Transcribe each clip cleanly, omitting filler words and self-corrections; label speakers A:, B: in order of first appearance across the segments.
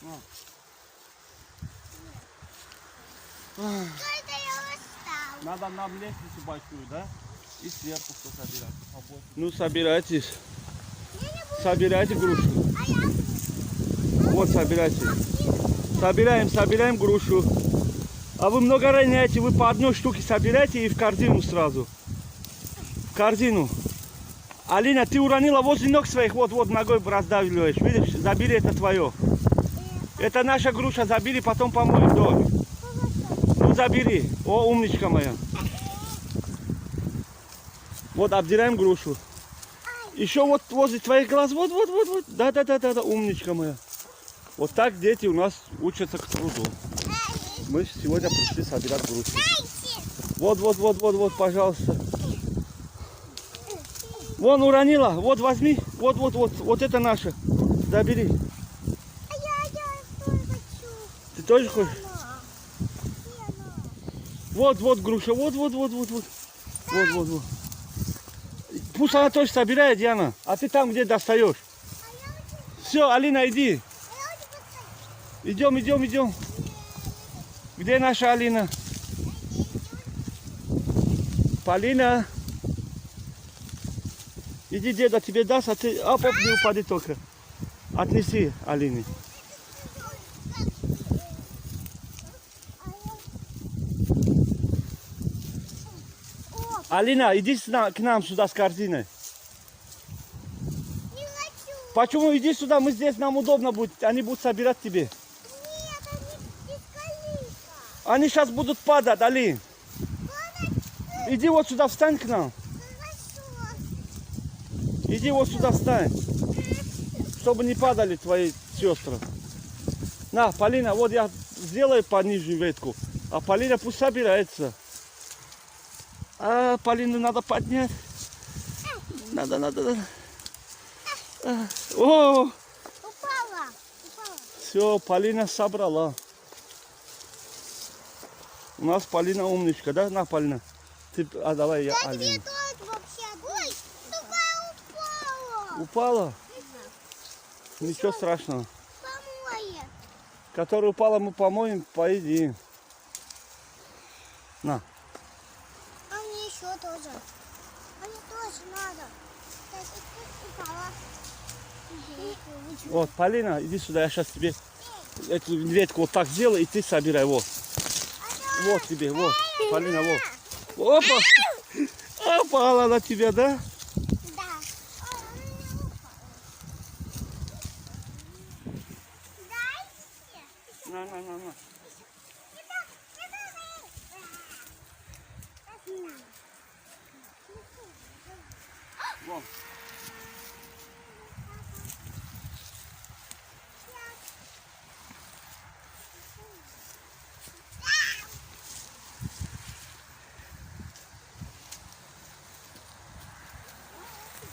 A: На.
B: Что это я устал?
A: Надо нам лестницу большую, да? И сверху что собирать. Побольше. Ну, собирайтесь. Собирайте грушу.
B: А я
A: Вот, собирайте. Собираем, собираем грушу. А вы много роняете, вы по одной штуке собираете и в корзину сразу. В корзину. Алина, ты уронила возле ног своих, вот, вот ногой раздавливаешь. Видишь, забери, это твое. Это наша груша, забери, потом помоем, дочь. Ну, забери. О, умничка моя. Вот, обдираем грушу. Еще вот возле твоих глаз, вот, вот, вот, вот. Да, да, да, да, да, умничка моя. Вот так дети у нас учатся к труду. Мы сегодня пришли собирать груши. Вот, вот, вот, вот, вот, пожалуйста. Вон уронила, вот возьми, вот, вот, вот, вот это наша. Забери.
B: А я тоже хочу.
A: Ты тоже хочешь?
B: Лена.
A: Вот, вот груша, вот, вот, вот, вот, вот. Вот, вот, вот. Пусть она тоже собирает, Диана. А ты там где достаешь? Все, Алина, иди. Идем, идем, идем. Где наша Алина? Полина. Иди, деда тебе даст, а ты оп, оп, не упади только. Отнеси Алине.
B: О,
A: Алина, иди к нам сюда с корзиной.
B: не хочу.
A: Почему иди сюда, мы здесь, нам удобно будет, они будут собирать тебе.
B: Нет, они здесь колючка.
A: Они сейчас будут падать, Алин. Иди вот сюда, встань к нам.
B: Хорошо.
A: Иди вот сюда, встань. Чтобы не падали твои сестры. На, Полина, вот я сделаю пониже ветку, а Полина пусть собирается. А, Полину надо поднять. Надо, надо, надо. А, о,
B: Упала. Упала.
A: все, Полина собрала. У нас Полина умничка, да? На, Полина. Ты, а давай я
B: Да
A: Алину.
B: тебе тоже вообще. Ой, такая упала.
A: Упала? Ничего страшного.
B: Помоем.
A: Которая упала, мы помоем, поедим. На.
B: А мне еще тоже. А мне тоже надо. Так, упала.
A: Вот, Полина, иди сюда, я сейчас тебе эту ветку вот так сделаю, и ты собирай, вот. Вот тебе, вот, Полина, вот. Опа! Опала на тебя, да?
B: Да. Ой, она не упала. Дайте.
A: На, на, на, на. Вон.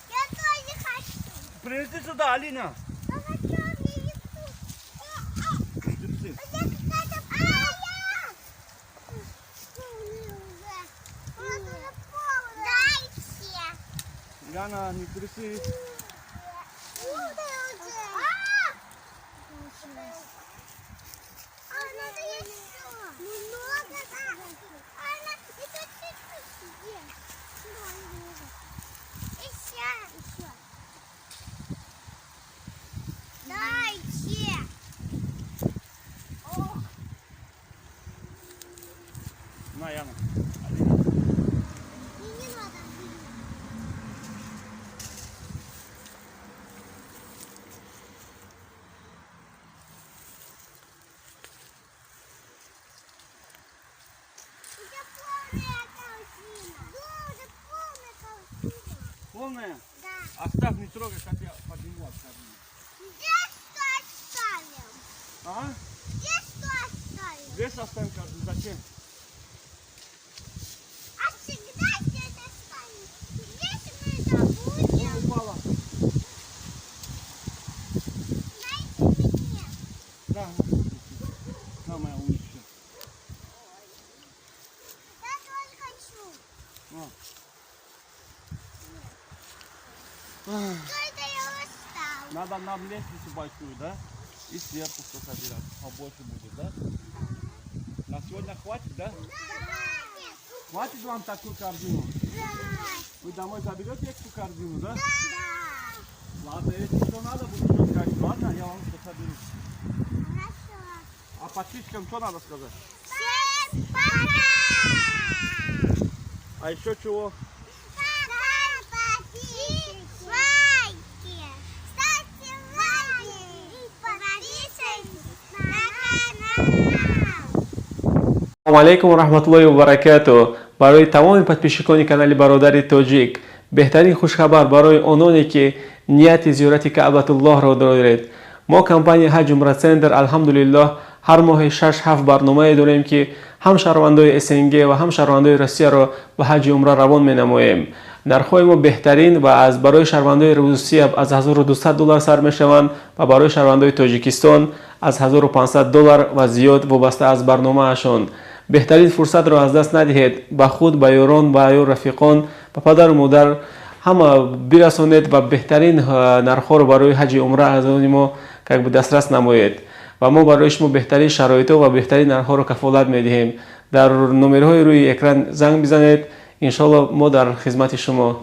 B: Я тоже хочу.
A: Принеси сюда, Алина.
B: Я хочу мне
A: Держи.
B: У тебя какая-то полная. Она уже полная. Дайте.
A: Яна, не тряси.
B: Полная уже. А надо еще. Много, да. Она еще чуть-чуть есть. Еще. Еще. Дайте. Ох.
A: На, Яна. Алина.
B: Мне не надо. Уже полная корзина. Да, уже полная корзина.
A: Полная?
B: Да.
A: Оставь, не трогай, как я подниму от корзины.
B: Где что оставим?
A: А?
B: Где что оставим?
A: Здесь оставим корзину. Зачем?
B: А всегда здесь оставим. Здесь мы забудем.
A: Вон упала.
B: Дайте мне.
A: Да. На, моя умничка.
B: Я тоже хочу.
A: На.
B: Что это я устал?
A: Надо нам лестницу большую, да? И сверху что собирать. Побольше будет, да? На сегодня хватит, да? Хватит вам такую корзину? Вы домой заберете эту корзину, да?
B: Да.
A: Ладно, если что надо будет, что сказать. Ладно, я вам что соберу.
B: Хорошо.
A: А подписчикам что надо сказать?
B: Всем пока!
A: А еще чего?
B: Пока, подписчики! Лайки! Ставьте лайки и подписывайтесь на канал!
C: Салому алайкум ва раҳматуллоҳи ва баракату. Барои тамоми подписчикони канали Бародари Тоҷик беҳтарин хушхабар. Барои ононе, ки нияти зиёрати Каъбатуллоҳро доред, мо, компанияи Ҳаҷ Умра Центр, алҳамдулиллоҳ, ҳар моҳи 6-7 барномае дорем, ки ҳам шаҳрвандои СНГ ва ҳам шаҳрвандои Россияро ба ҳаҷи умра равон менамоем. Нархҳои мо беҳтарин ва аз барои шаҳрвандои Русия аз 1200 доллар сар мешаванд ва барои шаҳрвандои Тоҷикистон аз 1500 доллар ва зиёд, вобаста аз барномаашон. Беҳтарин фурсатро аз даст надиҳед. Ба худ, ба ёрон, ба ё рафиқон, ба падару модар, ҳама бирасонед ва беҳтарин нархҳоро барои ҳаҷи умра аз они мо как бы дастрас намоед ва мо барои шумо беҳтарин шароитҳо ва беҳтарин нархҳоро кафолат медиҳем. Дар номерҳои рӯи экран занг бизанед, иншоалло, мо дар хизмати шумо.